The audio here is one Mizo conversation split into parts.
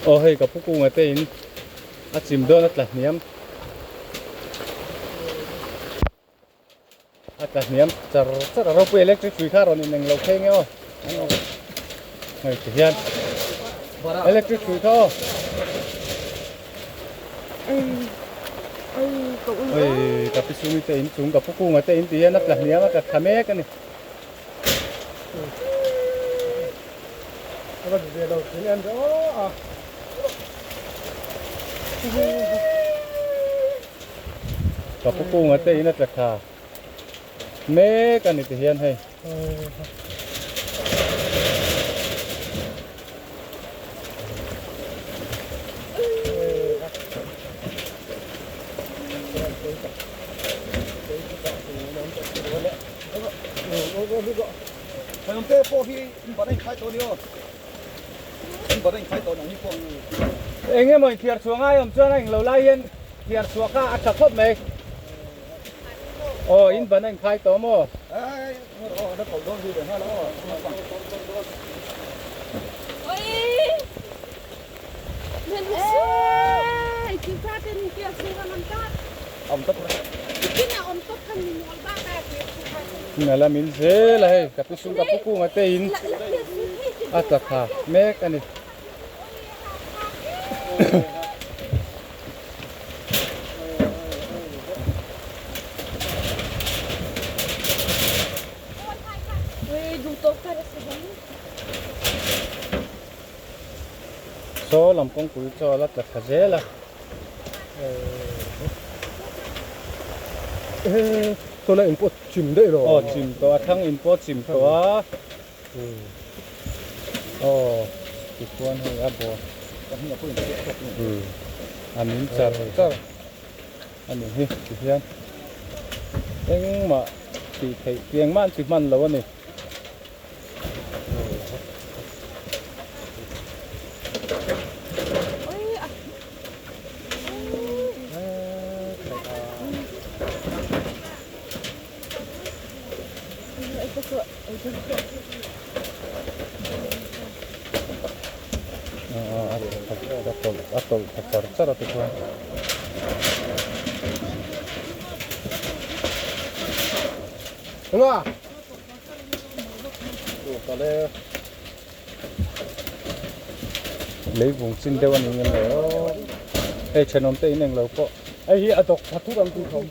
Aw hei ka pu kunga te in a chim dawn a tla hniam a tla hniam char char a ropui electric hrui kha a rawn in englo phei nge aw hei ti hian electric hrui kha aw oi ka pi sumi te in chung ka pu kunga te in ti hian a tla hniam a tla thla mek a ni. Ka pu kunga te in a tla tha mek a ni ti hian hei. Eng emaw inthiar chhuah ngai awm chuan a englo lai hian thiar chhuah kha a tha khawp mai. Aw in ban a inkhai tawh maw? Hna la min zel a hei ka pi sum ka pu kunga te in a tla thla mek a ni. Saw lam kawngpui chaw a la tla thla zel a. Saw la in pawh chim daih lo. Aw chim tawh a thlang in pawh chim tawh a. Aw tichuan hei a bawr a min char char a ni hi tihian engmah tih theih engmah an ti hman lo a ni. A tawlh tha char char a tichuan. Lei vung chin deuh a ni ngem le aw hei thenawm te in englo pawh hei hi a dawk tha thut ang tih thawm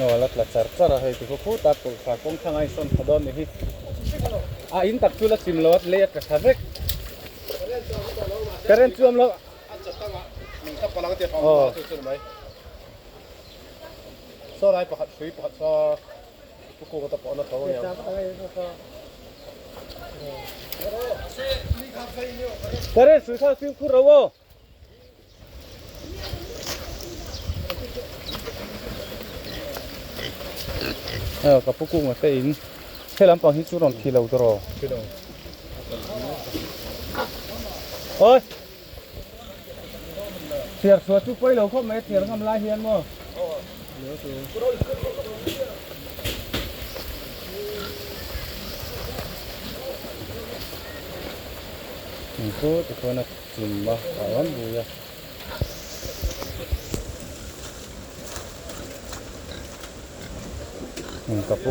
Aw a la tla char char a hei tikhaw khut a tawlhthla kawng thlang a insawn thla dawn ni hi a in tak chu la chim lo a lei a tla thla vek current chu awm lo aw Saw lai pakhat hrui pakhat saw pu kung ata pawh a na tho aniang. Current hrui kha fimkhur ro aw. Aw ka pu kunga te in he lampang hi chu rawn thi lo tawh rawh. Oi Thiar chhuah chu pawi lo khawp mai a thiar ngam lai hian maw. Chu tikhuan a chim a a awm bui a. Ka pu.